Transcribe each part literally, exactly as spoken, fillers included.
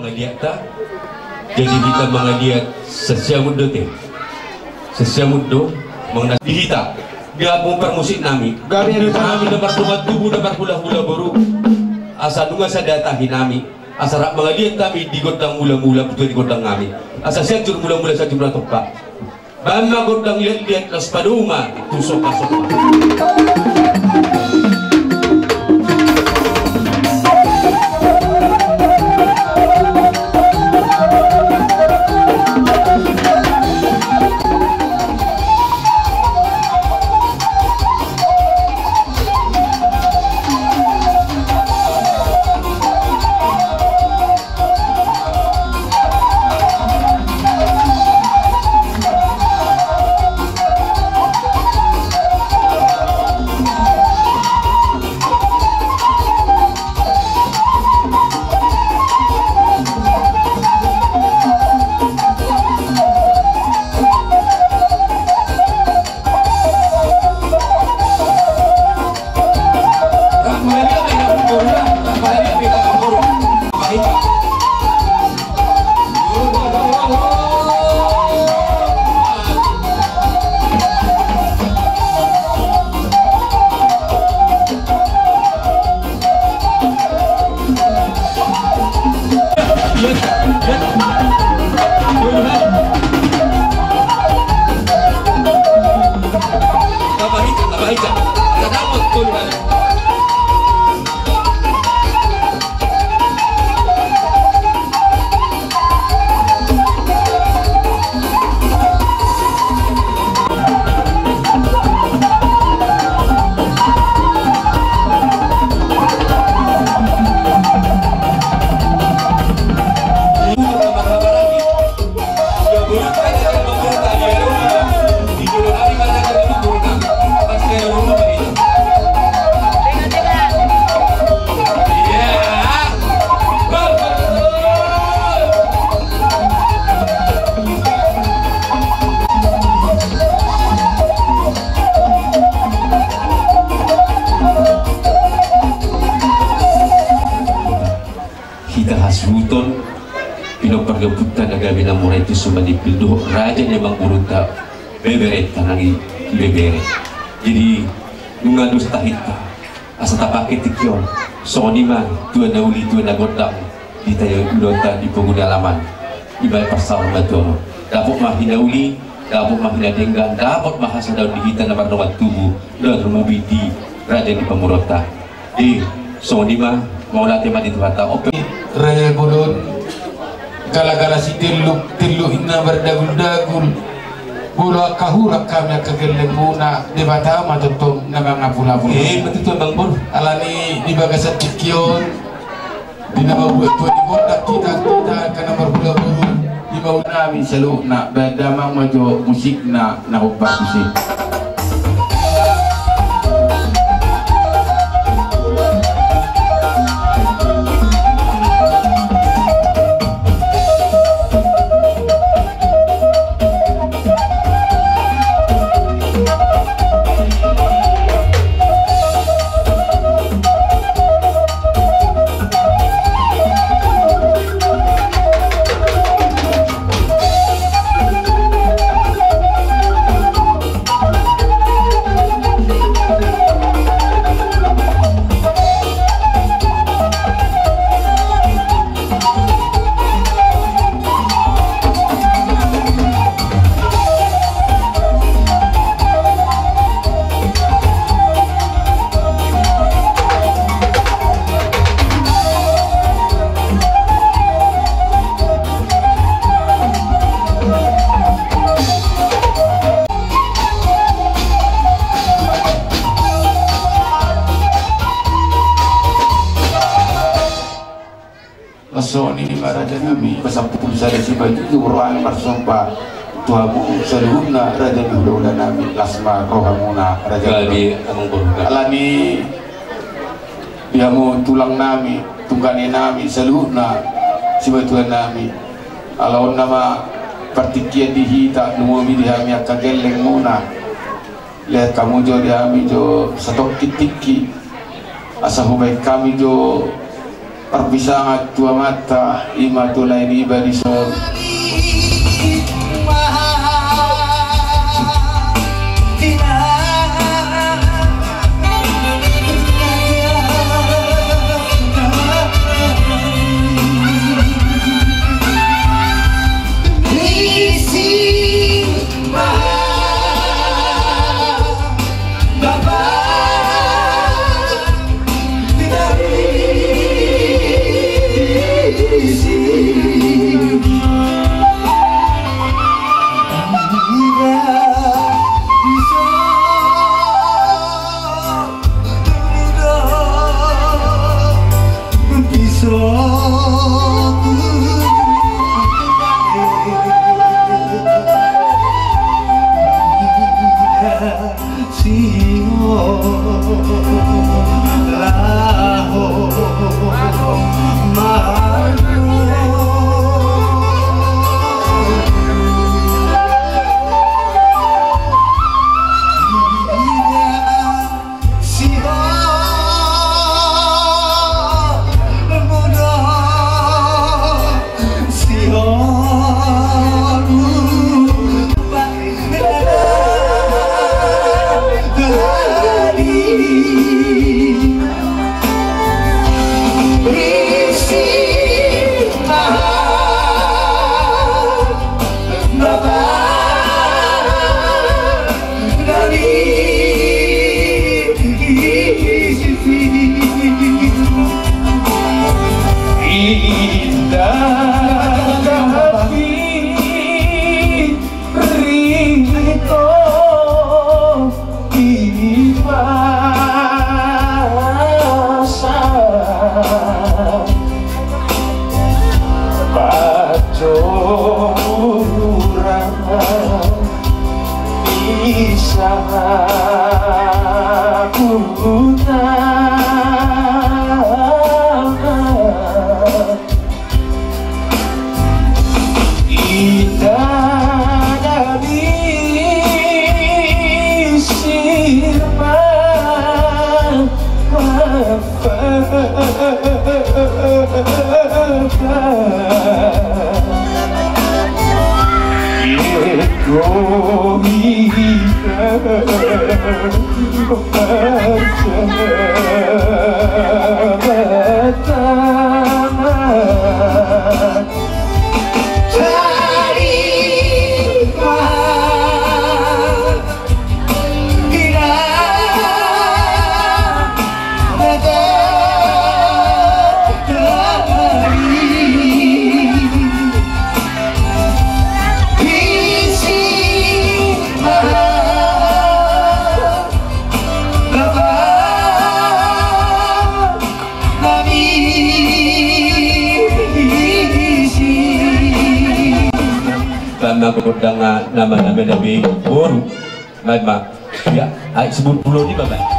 Mangaliat ta, jadi hita mangaliat sasiamun do te. Sasiamun do, mangaliat di hita. Di agung parmusik nami. Gabe di hita nami na mardongan tubu, na marhulahula boru. Asa nunga sada tahi nami. Asa rap mangaliat nami di gondang mulamula, butua di gondang nami. Asa sianjur mulamula, sianjur na tompa. Baen ma gondang liatliat, laos padomu ma tu sopasopa. Hita hasuhuton, pinompar ni ompunta na gabe na mura i tusi Manimpil dohot raja ni amangborunta, beberenta nang i, ibebere. Jadi nunga dos tahinta, asa tapake tingki on. Songon i ma tua na uli, tua na gondang, di tayo ulaonta di pogu ni alaman. Ibaen parsaoran ma tu on. Dapot ma hinauli, dapot ma hinadenggan, dapot ma hasadaon di hita na mardongan tubu dohot rumobi di raja ni pamoruonta. Di songon i ma, mauliate ma di Tuhanta. Ope. Raja bolon, galagala sitelluk, telluk inna mardaguldagul. Molo angka hurang hami angka gellengmuna, Debata ma tongtong na mangapulapul. Eh, betul, Bang Bor. Alani di bagasan tingki on, di na mambuat tua di gondang hita, hita angka na marhulahula, di maula nami saluhutna, baen damang ma jo musikna na hombar muse. Songon i ma raja nami, pasampulu sada simanjujung roha nami marsomba tu hamu saluhutna raja ni hulahula nami, las ma rohamuna raja. Gabe, amang boru, gabe. Alani di hamu tulang nami, tunggane nami saluhutna, simatua nami. Ala on nama partingkian di hita, lumobi di hami angka gellengmuna. Lehet hamu jo di hami jo satongkin tingki, asa hubaen hami jo Parpisangan tu amanta, i ma tu lae niba dison. Tanda kudanga nama-nama nabi boru. Baik, Bang. Ya, ai sebut pulau di Bapak.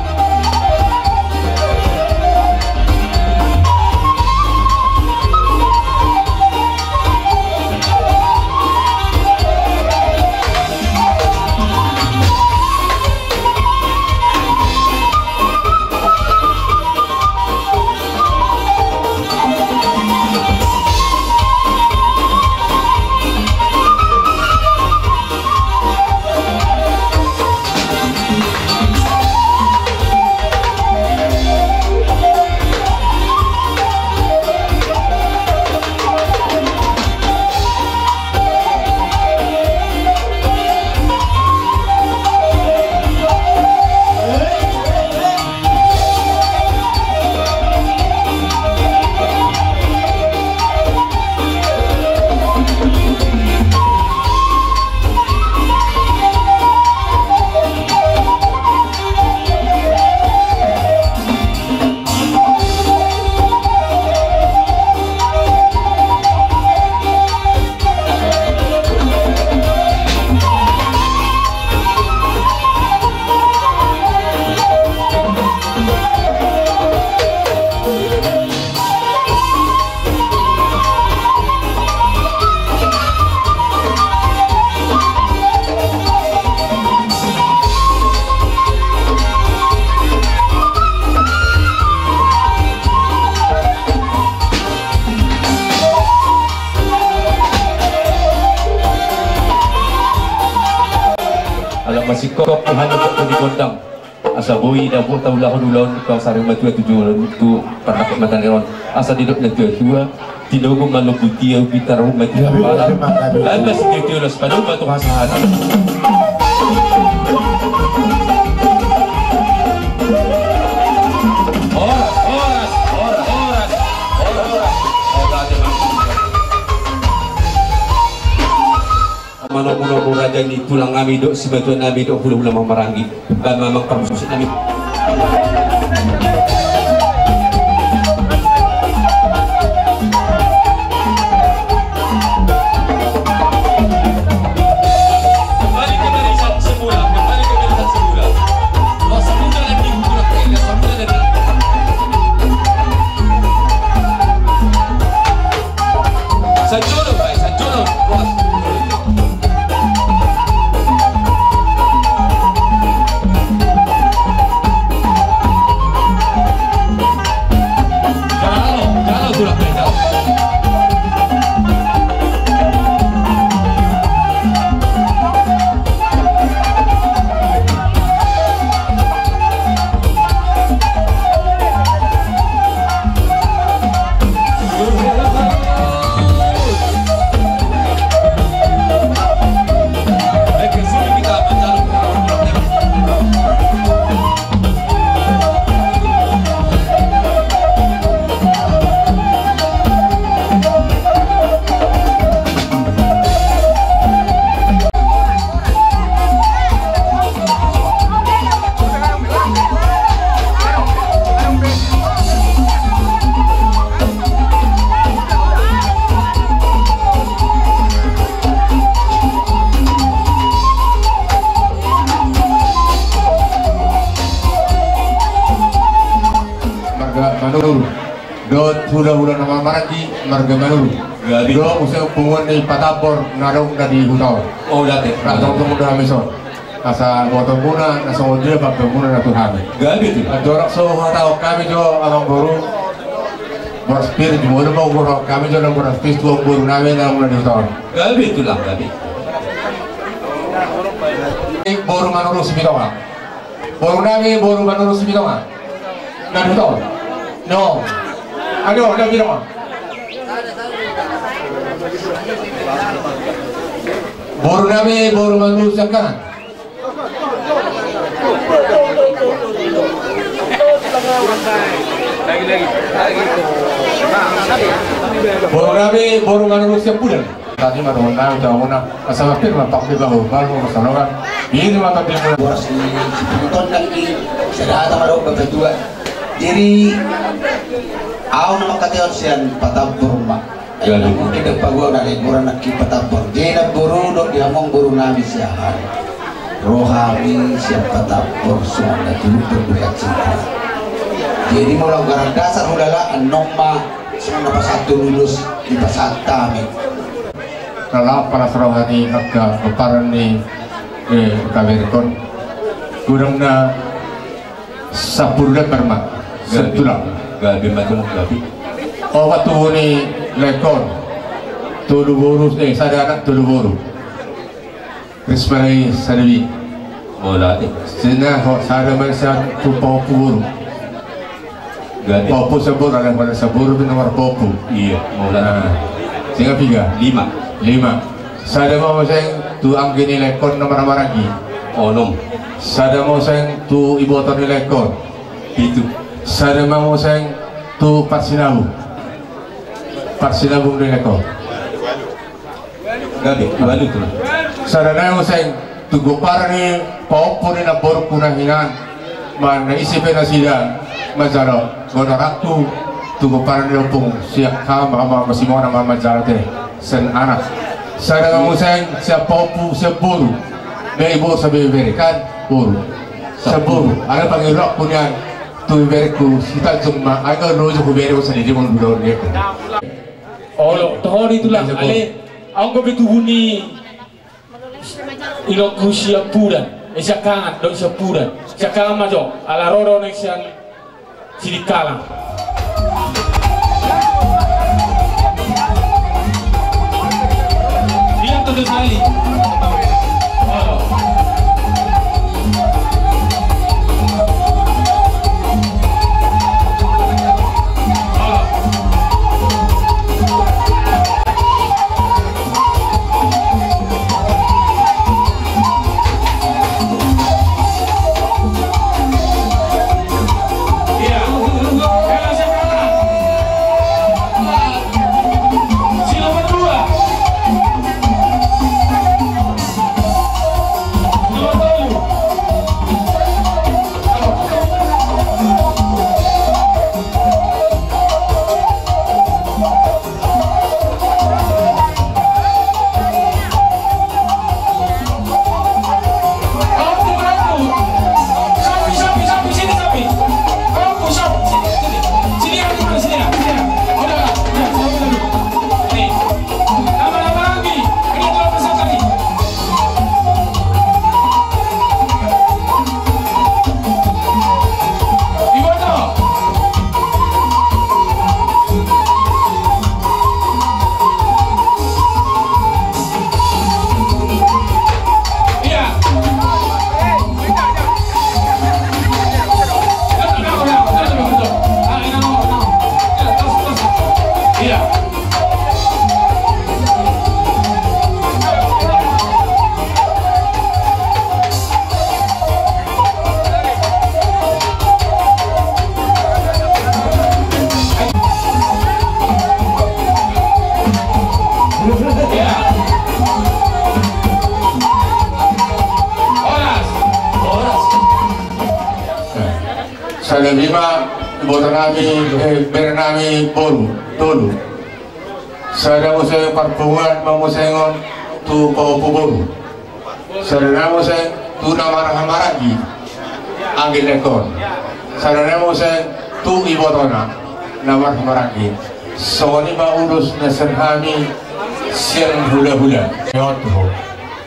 Masingkop Tuhan untuk di gondang. Asa boi dapotan ulaon, ulaon tu saur matua, tu jolo, tu parnangkok mata ni roha. Asa didok na tua-tua, tinogu ma lombu tiar, pintar ma tiar. Lain ma sitio-tio las, padomu ma tu hasahatan. Horas, horas, horas, horas. Manomu-nomu raja ni tulang nami dohot simatua nami dohot hula-hula na marhaha i. Ba mamang parmusik nami. Kembali ke barisan semula, kembali ke barisan semula. Kau semula lagi, semula lagi. Sanjolo, Pak, Sanjolo. Kalau, kalau sudah pegang. Marga Manurung. Dohot hula-hula na marhaha i, marga Manurung. Gabe. Dohot muse punguan ni Patambor na adong na di huta on. Oh, date. Ra tongtong do hami son. Asa botoonmuna na songon dia pambahenmuna na tu hami. Gabe tu. Andorang so huhatahon hami jo amangboru. Boras pir, jumolo ma huhatahon hami jo na boras pir tu amangboru nami na adong na di huta on. Gabe tu, Tulang, gabe. Boru Manurung Sipitonga. Boru nami, boru Manurung Sipitonga. Na di huta on. No. Ado, na di huta on. Boru nami, boru Manurung Siangkangan. Boru nami, boru Manurung Siambulan. Tadi ma dohonon nami tu hamuna, asa mampir ma pake bahu, bahu ma salongan. Ini ma tadi. Boras ni si Piton nangkin, sada hata ma dohot bapatua. Jadi, au na mangkataion sian Patambor ma. Ai na mungkin do paboa na lenggoran nangkin Patambor. Jadi, namboru dohot di hamu amangboru nami, sian hami. Ro hami sian Patambor, songon na tutu berduka cita. Jadi, molo anggaran dasar hulala, annon ma songon na pasahat tu ulos, dipasahat hami. Rap palas roha ni angka pomparan ni, eh, kaberkon. Godang na sampulu lembar ma. Gabe. Sian tulang. Gabe ma tulang, gabe. Opat tubu ni laengkon. Tolu boru, eh, sada anak, tolu boru. Risma nai sada bini. Mauliate. Sina ho, sada ma sian tu pahompu boru. Gabe. Pahompu sian boru, ada pada sian boru, bini nomor pahompu. Iya, mauliate. Nah, sehingga piga? Lima. Lima. Sada ma muse tu anggi ni laengkon na marhaha i. Onom. Sada ma muse tu iboto ni laengkon. Pitu. Sada ma muse tu parsinabung. Parsinabung ni laengkon. Gabe, ualu, Tulang. Sada nai muse tu pomparan ni pahompu ni namborungku na hinan, manang na ise pe nasida manjalo, godang rap tu pomparan ni ompung sian hama, hama, hama Simona ma manjalo te sian anak. Sada ma muse sian pahompu sian boru. Be boru sabe bere kan boru. Sian boru. Ada pangidoanku nian tu bereku si Tanjung ma, ai nga loja hubere sandiri molo dua on dia. Olo, toho di Tulang, ale, anggo pe tubu ni inongku Siambulan, eh, Siangkangan, dohot Siambulan. Siangkangan ma jo, ala ro do naeng sian Sidikalang. Lihat tuh sekali. Oh. Gabe ma iboto nami, eh, bere nami boru, tolu. Sada muse parpunguan mamusengon tu pahompu boru. Sada na muse tu na marhahamaranggi anggi lengkon. Sada na muse tu ibotona na marhahamaranggi. Songon i ma ulos na sian hami sian hulahula.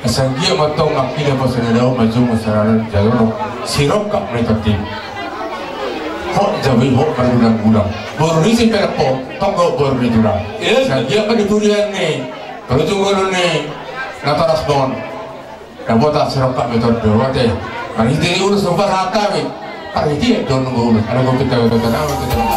Asa anggiat ma tong nangkin pos na dao majumu saranan jalono sirongkap na i tonti. Hot jabu i hot margudanggulang. Boru ni si peleppo tonggo boru ni tulang. Asa anggiat ma di purian ni parujung ngolu ni natoras bon. Dapotan sirongkap ma i tonti do ate. Marhite ulos do pasahat hami. Parhite do nunggu ulos. Ala gopit tawe do tanawe do tanawe.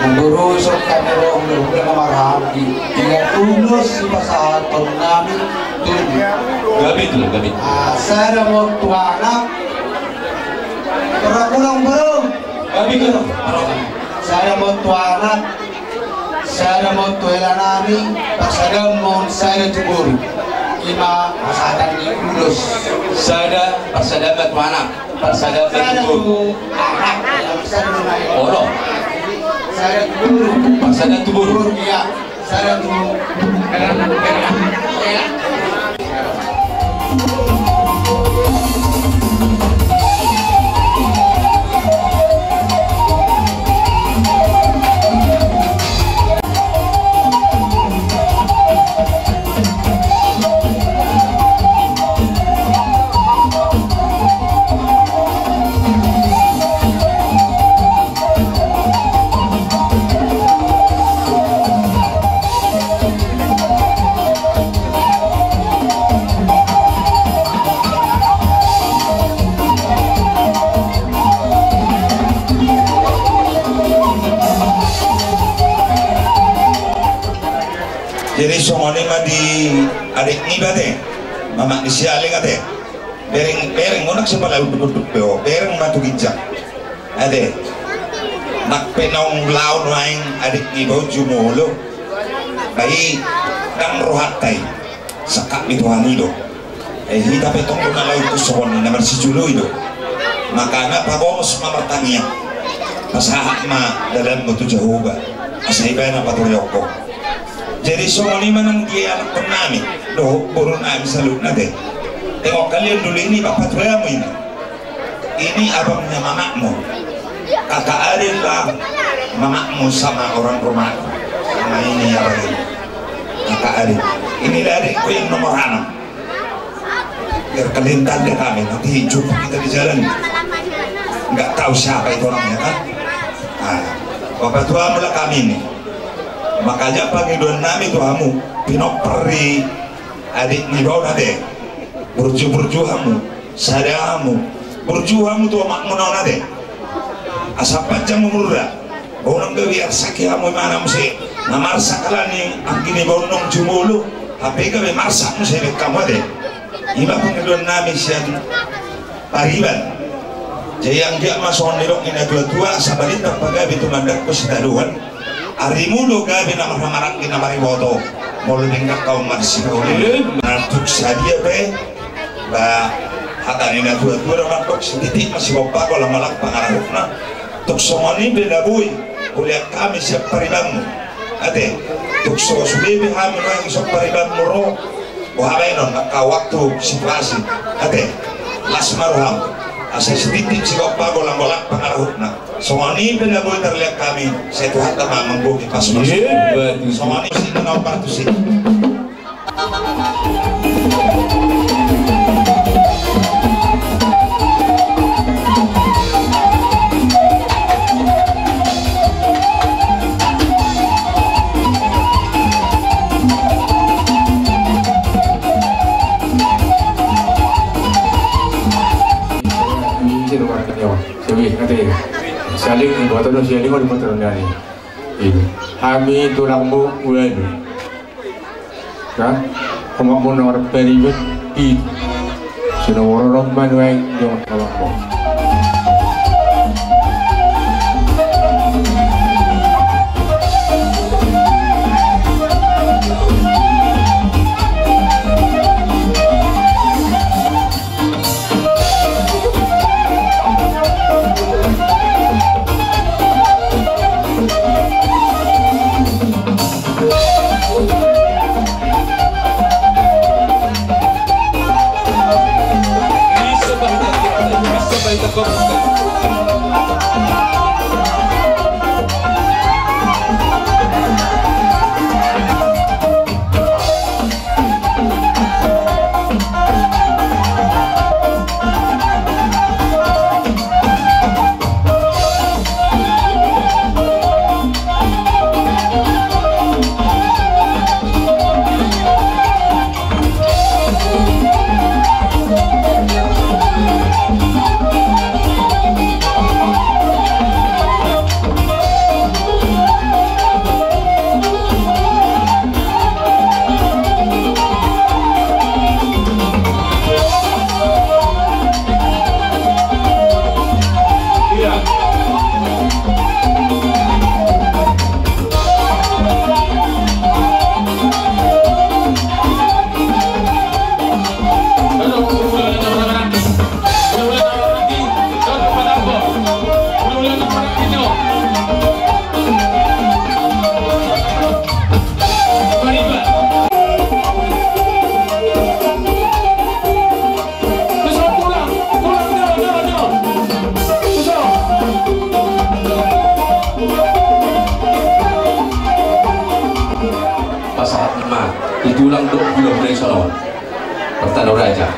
Mangurusok hami ro hulahula na marhahamaranggi. Tinggal ulos sipasahaton nami tu. Gabe tu, gabe. Ah, sada ma on tu anak. Ora pulang, bro. Gabe tu. Sada ma on tu anak. Sada ma on tu hela nami. Parsada ma on sada tu boru. I ma pasahaton ni ulos. Sada parsada ma tu anak. Parsada tu boru. Olo. Parsada tu boru. Ia. Jadi songon i ma di adik niba ate, mamak ni si Aleng ate. Bereng, bereng, unang sipalaunduk-unduk be ho, bereng ma tu ginjang. Ate, nang pe naung laho nuaeng adik niba on jumolo, ba i ndang rohanta i. Sangkap ni Tuhan i do. Eh, hita pe tong do na laho tu songon i na marsijolo i do. Makana pabongos ma martangiang. Pasahat ma dalanmu tu Jahowa. Asa ibana patorihon ho. Jadi songon i ma nang di anakkon nami dohot boru nami saluhutna ate. Tengok kalian dulu ini bapak tuamu ini. Ini abangnya mamakmu. Kakak Arin lah, mamakmu sama orang rumah. Sama ini abang ini. Kakak Arin. Inilah adikku yang nomor enam. Biar kalian tanda kami, nanti jumpa kita di jalan. Nggak tahu siapa itu orangnya kan. Nah. Papatua hamu lakam i. Makanya pangidoan nami tu hamu, pinompar ni adik ni baoa ate. Burju-burju hamu, sada hamu, burju hamu tu omakmuna on ate. Asa panjang umurna. Unang gabe arsaki hamu, imana muse na marsak alani anggi ni baoa on jumolo, hape gabe marsak muse bahen hamu ate. I ma pangidoan nami sian pariban. Jadi anggiat ma songon nidok ni natuatua, asa balintang pagabe tumandangkon sitadoan. Arimu do gabe na marhahamaranggi na mariboto. Molo denggan hamu marsipauli. Amen. Na tung sadia pe, ba, hata ni natuatua do mandok, sititi ma sigompa, holan holan pangarahutna. Tung songon i pe na boi hulean hami sian paribanmu ate. Tung so sude pe hami nuaeng sian paribanmu ro, boha baenon angka waktu situasi ate. Las ma roham. Asa sititi sigompa, holan holan pangarahutna. Songon i pe na boi tarlean hami, sai Tuhanta ma manggohi pasupasu. Songon i, si na partusi. Saling, buat ada saling, ada buat ada ni. Hami tulangmu, Ualu. Kan? Omakmu nomor pariban pitu. Sinaboran ma nuaeng di omakmu. Pasahat ma di tulang dohot hulahula i songon on. Partanau raja.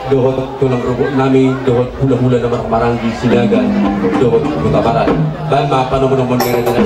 Dohot tulang rorobot nami, dohot hulahula na marhahamaranggi Sinaga, dohot Hutabarat. Baen ma panomunomuna.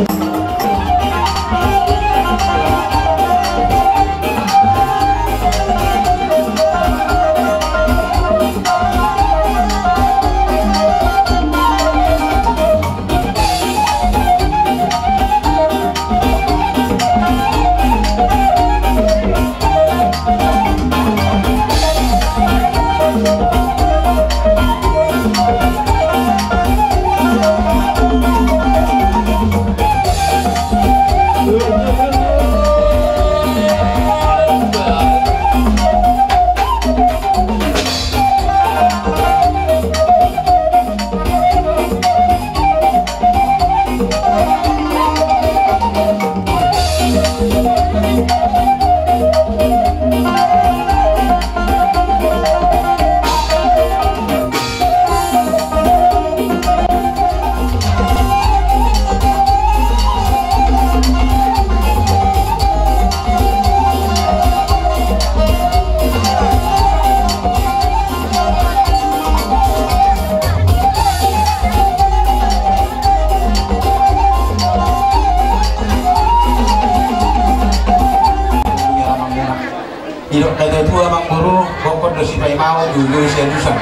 Didok na tuatua, amangboru, gokhon do sipaimaon, joujou sialusan.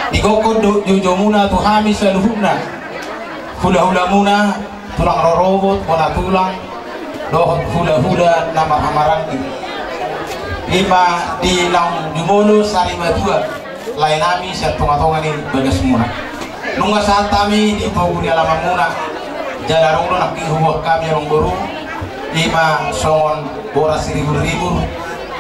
Digokhon do joujou muna tu hami saluhutna, hulahulamuna, tulang rorobot, bona tulang, dohot hulahula na marhahamaranggi. Ima di naung jumolo sarimatua lae nami sian tongatonga ni bagasmuna. Nunga sahat hami di pogu ni alamanmuna, jala adong do nangkin huboan hami, amangboru, ima songon boras siriburribur,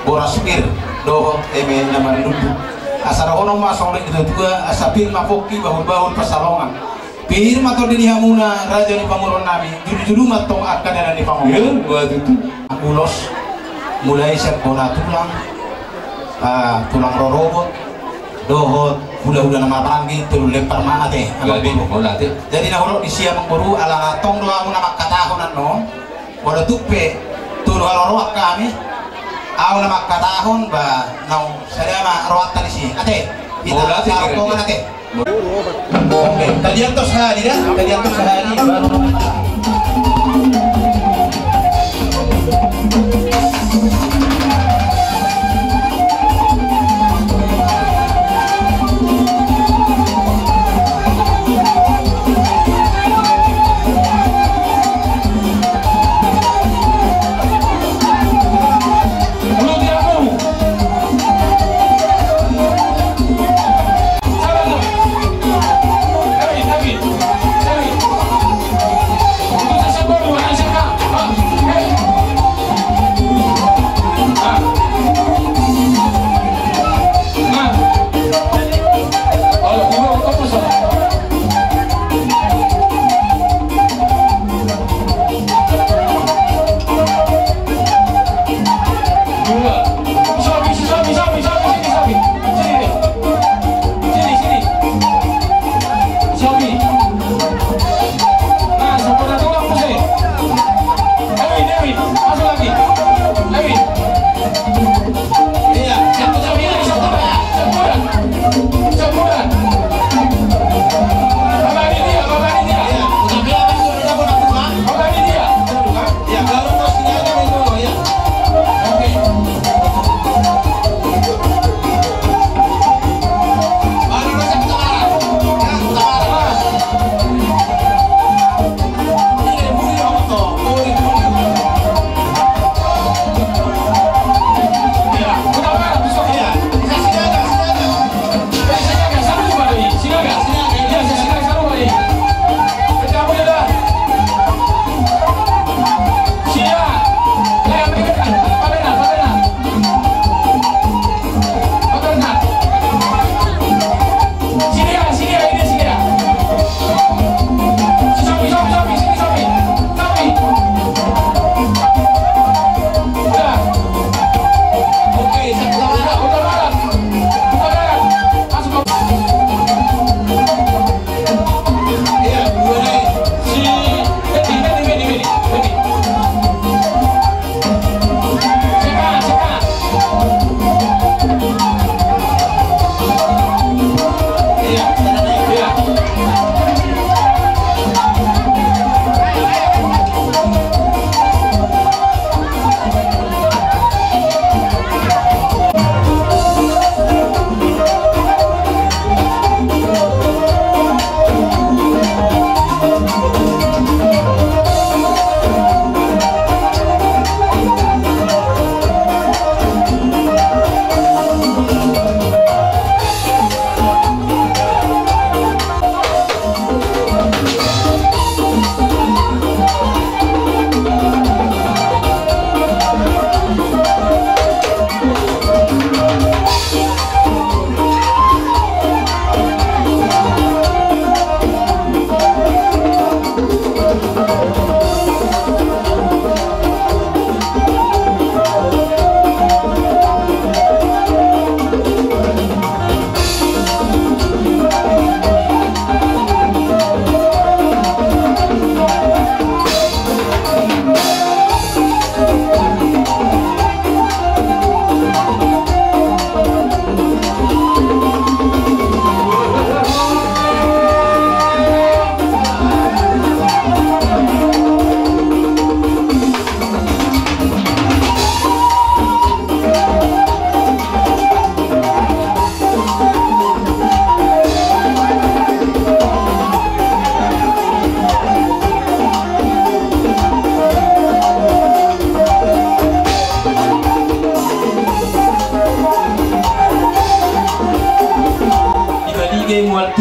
boras pir, dohot eme na marlumbu. Asa dohonon ma songon na nidok ni tuatua, asa pir ma pongki, bahulbahul pansalongan. Pir ma tondi ni hamuna, raja ni pamoruon nami, jujujulu ma tong angka dalan ni pangomoan. Iya, betul. Ulos, mulai sian bona tulang, ah, tulang rorobot, dohot hulahula na marhahamaranggi, tolu lempar ma ate, amangboru. Jadi na hudok disi, amangboru, ala na tong do ahu na mangkatahon annon, molo tung pe tolu haloroan hami, ahu na mangkatahon, ba naung sada ma rohanta disi. Ate, hita sarombongan ate. Oke, tadiantos hali da, tadiantos hali.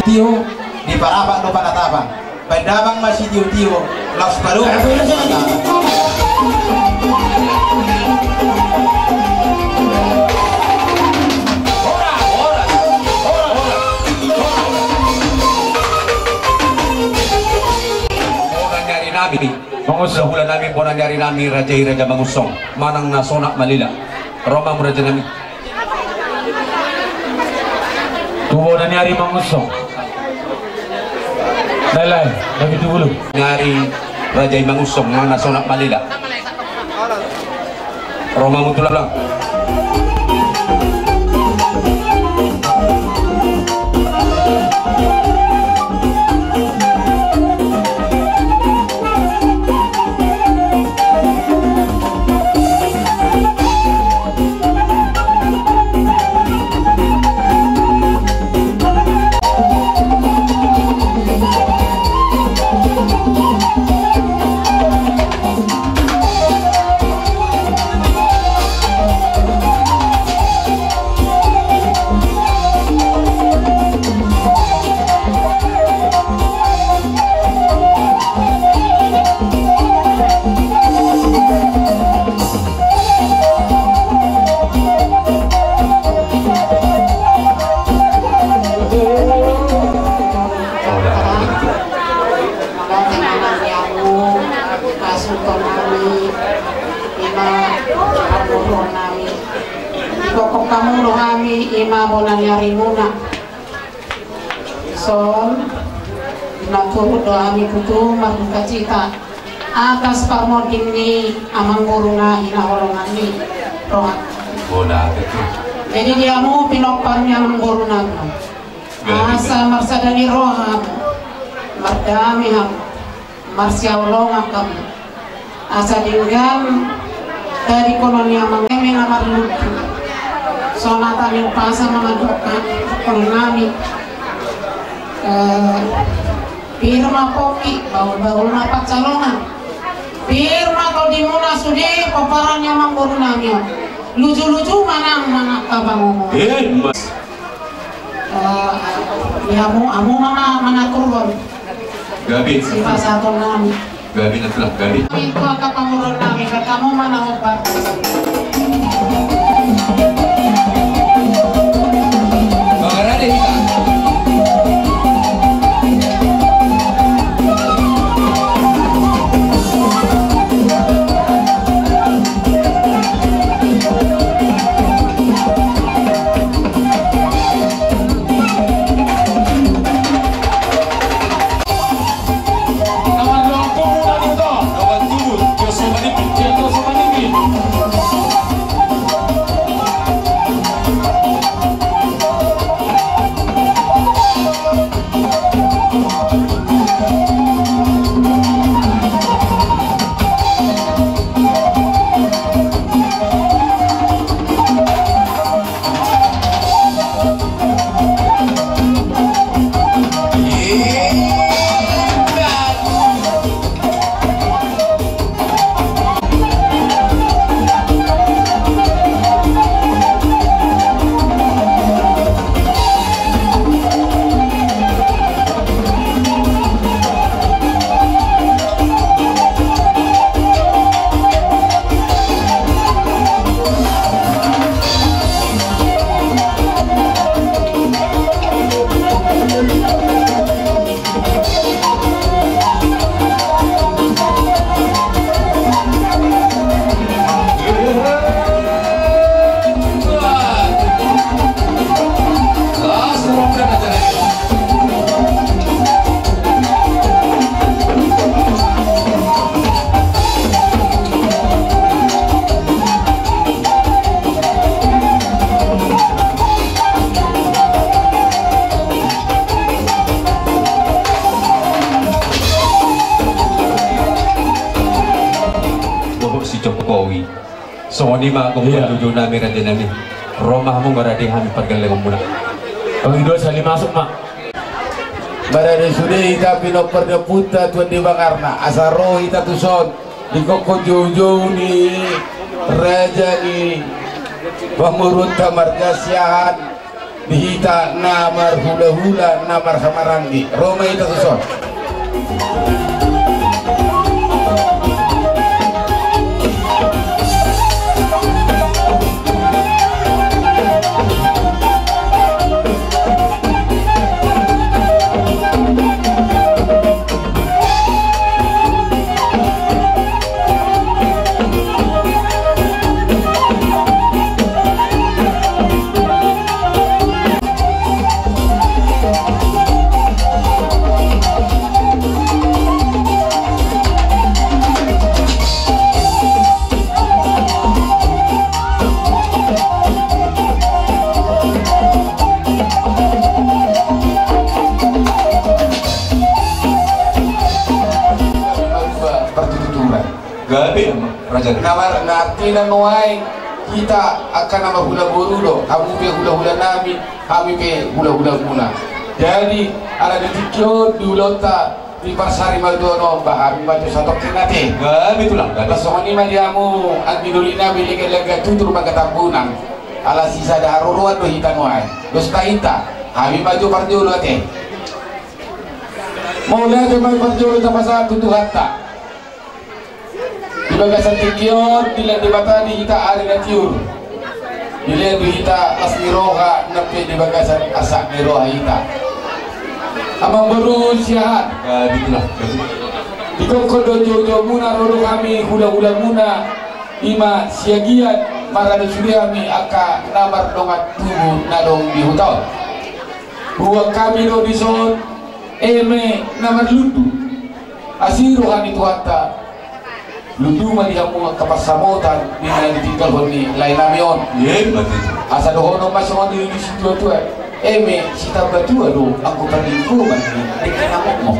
Tio, di parapak do panatapan. Baen damang ma sitiotio, laos padomu. Bona ni ari nami. Mangusung. Hula nami, bona ni ari nami, raja i Raja Mangusung. Manang na sonat malila. Ro ma hamu raja nami. Tu bona ni ari Mangusung. Lae, lae, na pitu pulu. Ni ari raja i Mangusung, manang na sonat malila. Ro ma hamu tulang. Pasuton nami, ima pangurung nami. Dipokok hamu do hami, ima bona ni arimuna. Son, na turut do hami tutu mardukacita atas parmonding ni amangboruna hinaholongan ni roha. Bona, betul. Jadi di hamu pinompar ni amangboru nami. Asa marsada ni roha hamu, mardame hamu, marsihaholongan hamu. Asa denggan tadingkonon ni amang eme na marlutu. Songon hata ni umpasa ma mandok konon nami. Eh, pir ma pongki, bahul-bahul ma pansalongan. Pir ma tondimuna sude pomparan ni amangboru nami on. Luju-luju ma nang mangangka pangomo. Eh, mas. Eh, ya, hamu, hamu ma mangaturhon. Gabe. Sipasahaton nami. Gabe, natulang, gabe. Itu angka pangurung nami, katamu mana obat. Bang Rade, hita. Bohok si Jokowi. Songon i ma, iya, gogo joujou nami, raja nami. Ro ma hamu, marade hami pargellengmuna. Pangido sali masuk ma. Marade sude hita pinompar ni ompunta Tuan Debangarna, asa ro hita tuson. Di gogo joujou ni raja ni pamoruonta marga Siahaan. Di hita na marhulahula, na marhahamaranggi, ro ma hita tuson. Gabe nama raja. Na mar-, na artina nuaeng hita angka na marhula boru do, hamu pe hulahula nami, hami pe hulahula muna. Jadi ala di tingki on di ulaonta di parsarimatua on, ba hami ma jo satongkin ate. Gabe tulang, gabe. Songon i ma di hamu anggi doli nami, legan-legan tutur ma hata Tambunan. Ala sisada haroroan do hita nuaeng. Dos ta hita, hami ma jo parjolo ate. Mauliate ma parjolo tapasahat tu Tuhanta. Di bagasan tingki on dilehon Debata di hita ari na tiur. Dilehon di hita las ni roha, nang pe di bagasan arsak ni roha hita. Amangboru Siahaan. Gabe tulang, gabe. Digokhon do joujoumuna ro do hami hulahulamuna, i ma Siagian, maradu sude hami angka na mardongan tubu na adong di huta on. Huboan hami do dison eme na marlundu. Asi roha ni Tuhanta, lundu ma di hamu angka pansamotan di na ditinggalhon ni lae nami on. Asa dohonon ma songon i di situatua: Eme sitamba tua do anggo parlinggoman ni dengke na mokmok.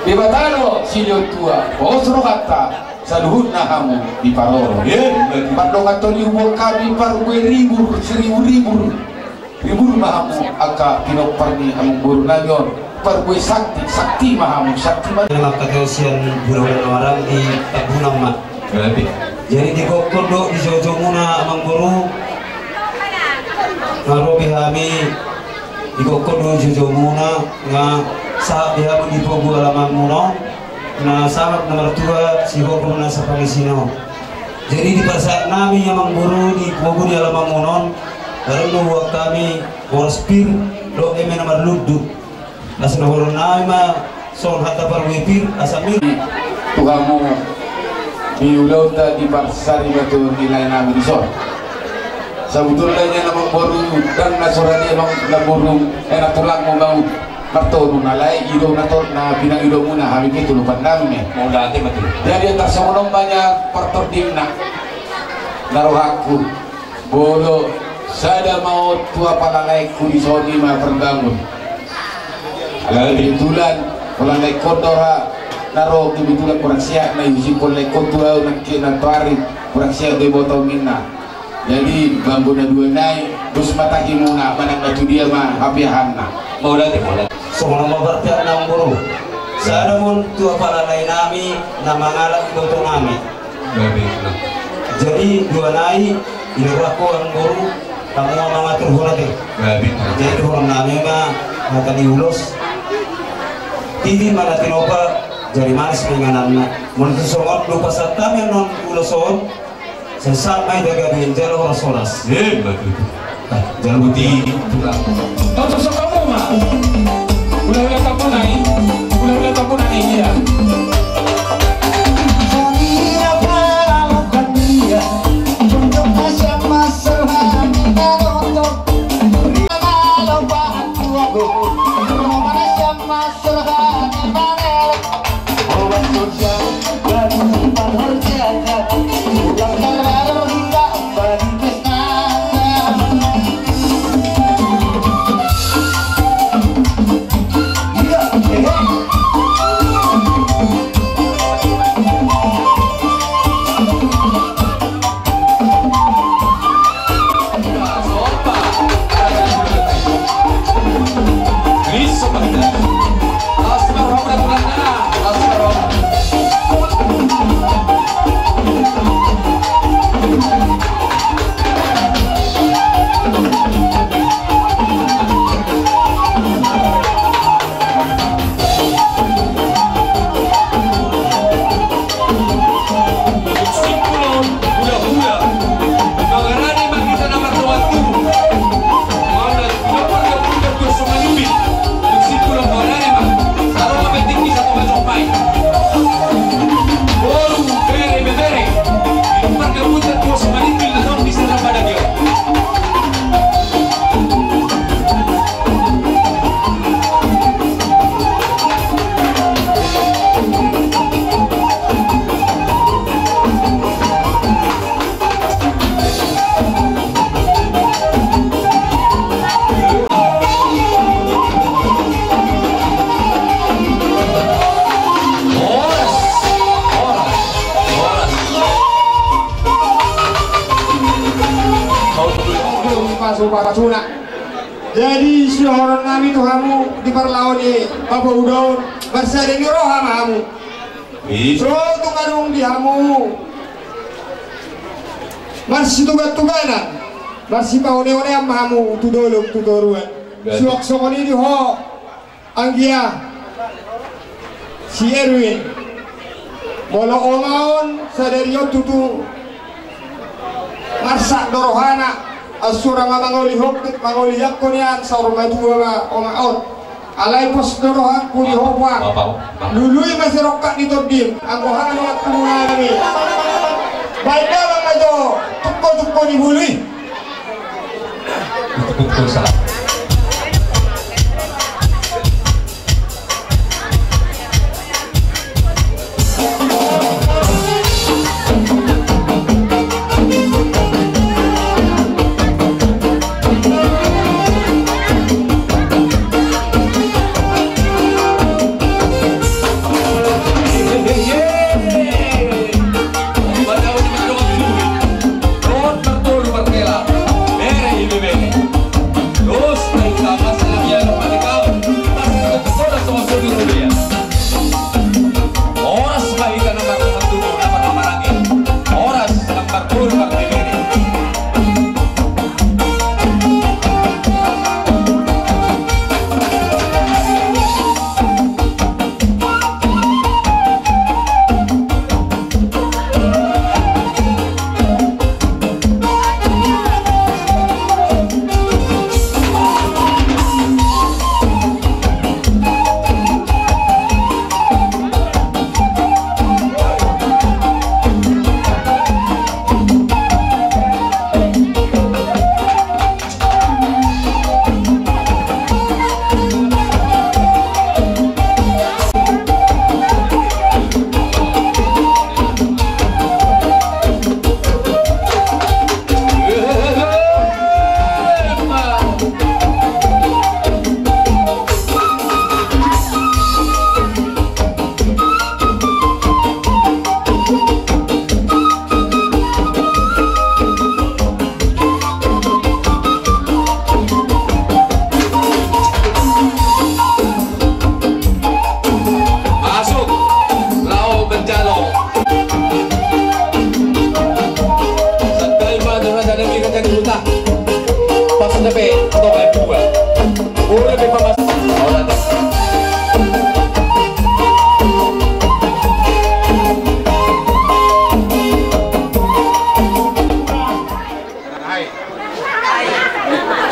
Debata do silehon tua, pos rohanta, saluhutna hamu diparorot. Pardongan toli huboan hami parbue ribur, siribur-ribur. Ribur ma hamu angka pinompar ni amangboru nami on, parbue sakti, sakti ma hamu, sakti ma. Ina ma angka taon sian hulahula na maranggi, Tambunan ma. Jadi digokhon do di joujoumuna amangboru, nga ro be hami, digokhon do joujoumuna, nga sahat be hamu di pogu alamanmuna on, na sahat na martua sihorhon na sapangisina on. Jadi diparsahat nami amangboru di pogu ni alamanmuna on, adong do huboan hami boras pir dohot eme na marlundu. Asa dohonon nami ma songon hata parbue pir asa mir. Tu hamu di ulaonta di parsarimatua ni lae nami dison. Sabotulna nian amangboru, ndang na so rade amang na boru, eh, na tulangmu mau martonu, alai i do na to-, na pinangidomuna, hami pe tulupan nami. Mauliate ma tutu. Jadi tarsongon on ma nian partordingna. Na rohangku, molo sada ma on tu apala laengku dison, i ma Parbangun. Alai kebetulan pola laengkon do ra na ro, kebetulan hurang sehat na ihusiphon laengkon tu ahu nangkin antoari, hurang sehat do iboto ninna. Jadi manggo na dua nai, dos ma tahimuna manang na tu dia ma hapeahanna. Mauliate, mauliate. Songon on ma parpeakna amangboru. Sada ma on tu apala lae nami na mangalap iboto nami. Jadi dua nai, i do rohangku amangboru, hamu ma mangaturhon ate. Jadi dohonon nami ma hata ni ulos: Titi ma na tinopa, jala manis ma ingananna. Molo tung songon on, dung pasahat hami annon ulos on, sai sahat ma hita gabe manjalo horas-horas. Jalo boti. Tau sosok kamu ma. Hulahula Tambunan i. Hulahula Tambunan i, iya. Pasu-pasuna. Jadi sidohonon nami tu hamu di parlao ni Papa Uda on, marsada ni roha ma hamu. Ih. So tung adong di hamu marsitugan-tuganan, marsipaone-onean ma hamu tu dolok tu toruan. Betul. Suang songon i di ho anggia si Erwin. Molo oma on sadari on tutu marsak do rohana, asura ma mangoli hombit, mangoli angko nian, saur matua ma oma on. Alai pos do rohangku di ho, Puang. Bapak, Bapak. Lului ma sirongkap ni tondim, anggo hami angkumu nami. Baen damang ma jo tungko-tungko ni bulu i. Masuk, laho manjalo. Santai ma, dona, dona, dona, dona, dona. Pas na pe, atau kayak gua. Udah pe pamas.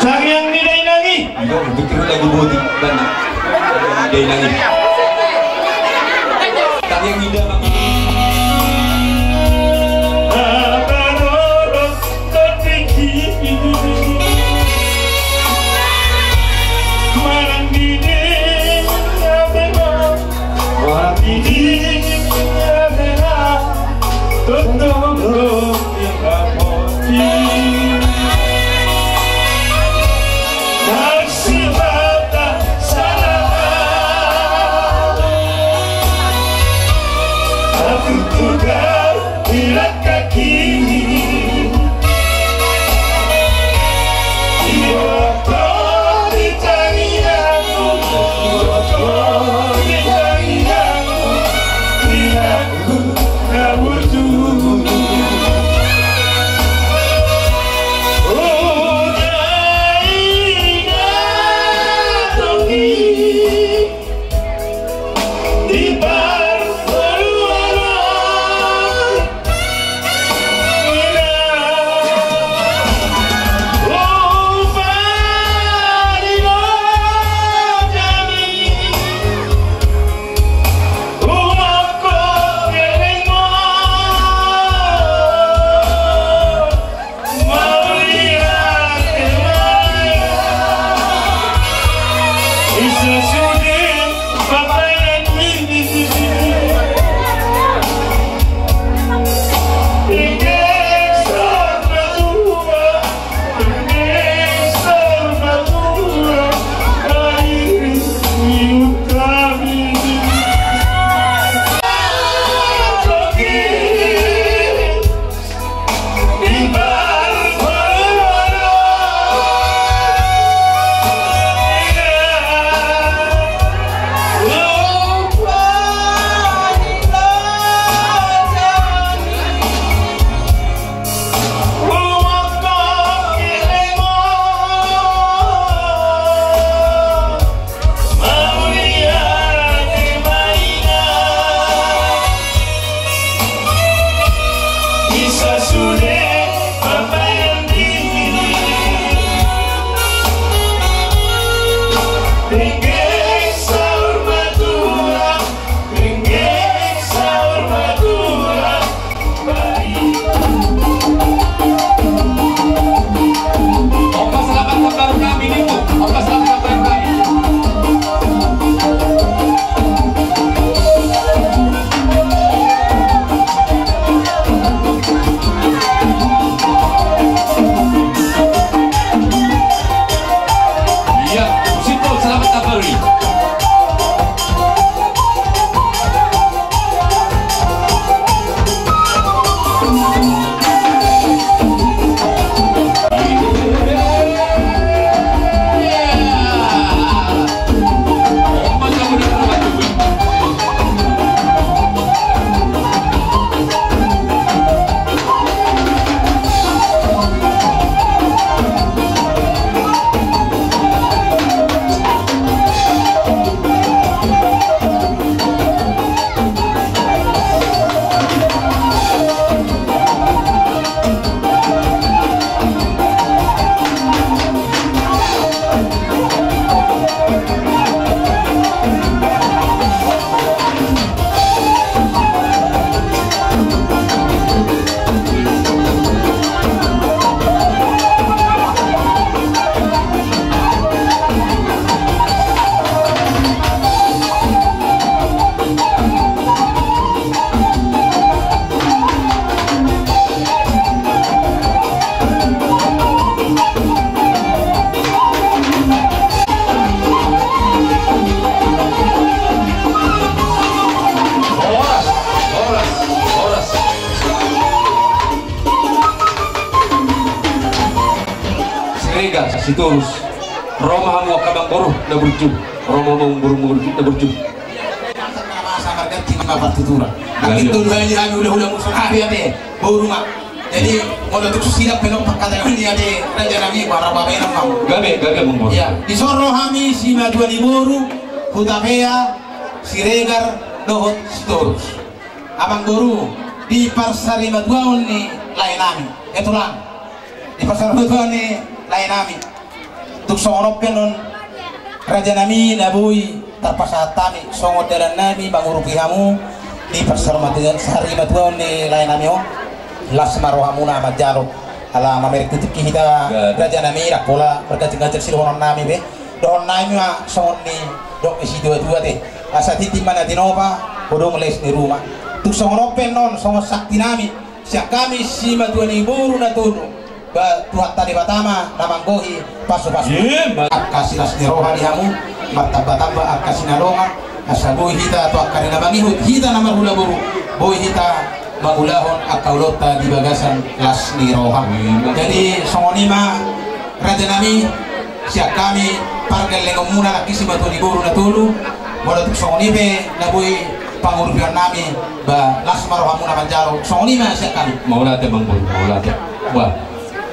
Tangiang ni dainang i. Iya, untuk kira lagu bodi, bana. Dainang i. Tangiang ni dainang i. Siregar, Sitorus. Ro ma hamu angka amangboru na burju. Ro ma hamu amangboru na burju. Masa marganti ma partituran. Gabe. Itu dua ini hami hula-hula musuh. Ah, iya deh. Boru ma. Jadi, molo tung susidak pelok pangkataion ni ate raja nami, bara babe nang mau. Gabe, gabe amangboru. Iya, dison ro hami simatua ni boru, Hutapea, Siregar, dohot Sitorus. Amangboru, di parsarimatuaon ni lae nami. Eh, tulang. Di parsarimatuaon ni lae nami. Tung songon on pe annon raja nami na boi tarpasahat hami songon dalan nami mangurupi hamu di parsarimatuaon ni lae nami on. Las ma rohamuna manjalo ala mamereng tu tingki hita. Gabe. Raja nami, ndang pola marganjang-ganjang sidohonon nami be. Dohonon nami ma songon nidok ni situa-tua te. Asa tintin ma na tinopa, godang les ni ruma. Tung songon on pe annon songon sakti nami. Sian hami simatua ni boru na tolu, ba Tuhanta Debata ma na manggohi pasu-pasu. Ima. Angka silas ni roha di hamu, martamba-tamba angka sinalongan, asa boi hita tu angka ari na mangihut, hita na marhula boru, boi hita mangulahon angka ulaonta di bagasan las ni roha. Ima. Jadi songon i ma raja nami, sian hami pargellengonmuna nangkin simatua ni boru na tolu, molo tung songon i pe na boi pangurupion nami, ba las ma rohamuna manjalo, songon i ma sian hami. Mauliate amangboru, mauliate. Bah,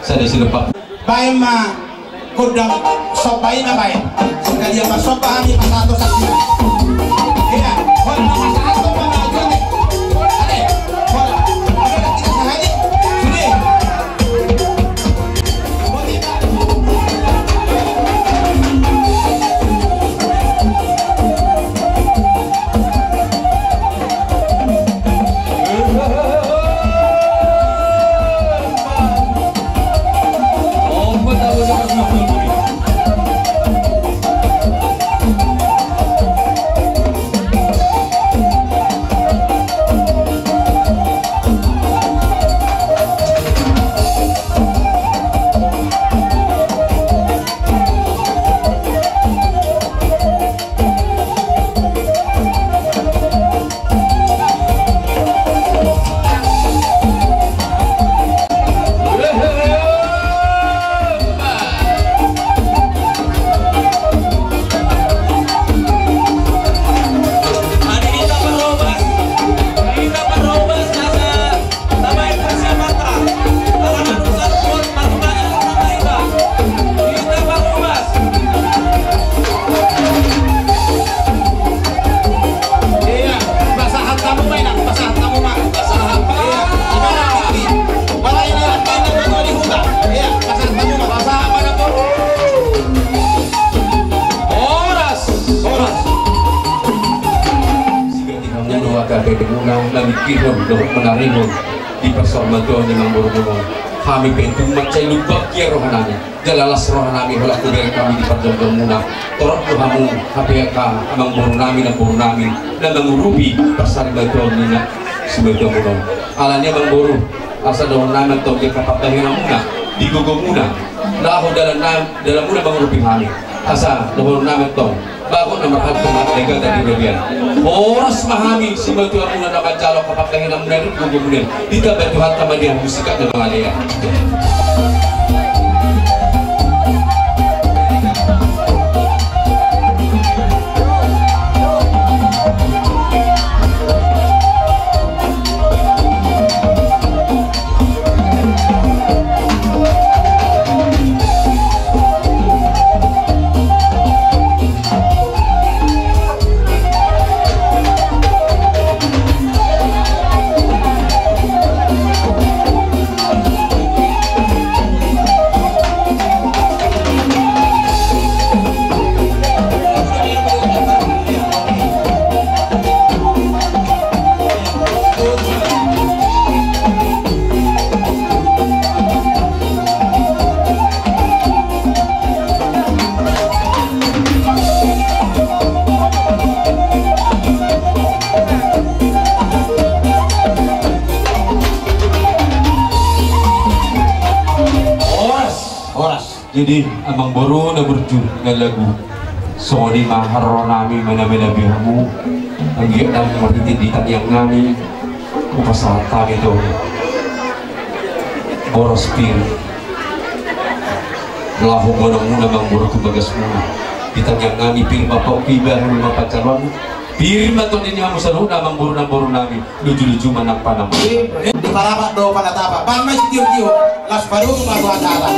sada silepak. Baen ma gondang somba i ma baen. Sekalian ma somba hami pasahat tu sakti. Iya, gondang pasahat tu ma baen. Ade, gondang. Ade, kita sahali. Sude. Horas, horas. Sigatik hamu do angka pepemuna, mamikirhon dohot manaringhon di parsarimatuaon ni amangborumuna on. Hami pe tung mansai lumbang hian rohanami, jala las rohanami holan hubereng hami di parjongjonmuna. Torop do hamu hape angka amangborunami, namborunami na mangurupi parsarimatuaon ni na simatuamuna on. Alani i amangboru, asa dohononnami antong di angka pambahenanmuna di gogomuna laho dalan na, dalanmuna mangurupi hami. Asa dohononnami antong bagot na marhalto ma dagatan di robean. Horas ma hami simatuamuna na manjalo angka pambahenanmuna i, gogomuna i. Ditamba Tuhanta ma di hamu sikat na mangalean. Horas, horas. Jadi, amangboru na burju na lagu, songon i ma haroro nami maname-name hamu, anggiat nang marhite di tangiang nami, hupasahat hami do boros pir. Laho godangmuna amangboru tu bagasmuna. Di tangiang nami pir ma pahompu, iba na pansalonmu. Pir ma tondi ni hamu saluhutna amangboru namboru nami. Luju-luju ma nang panam. Di parapat do panatapan. Bang ma sitio-tio. Las padomu ma tu acara.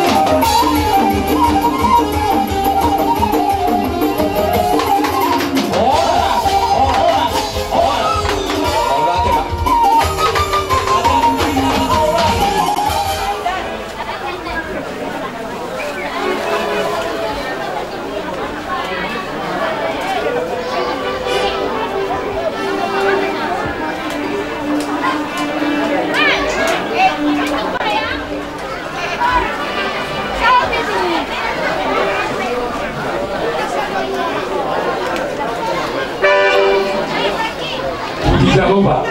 Puji Jahowa.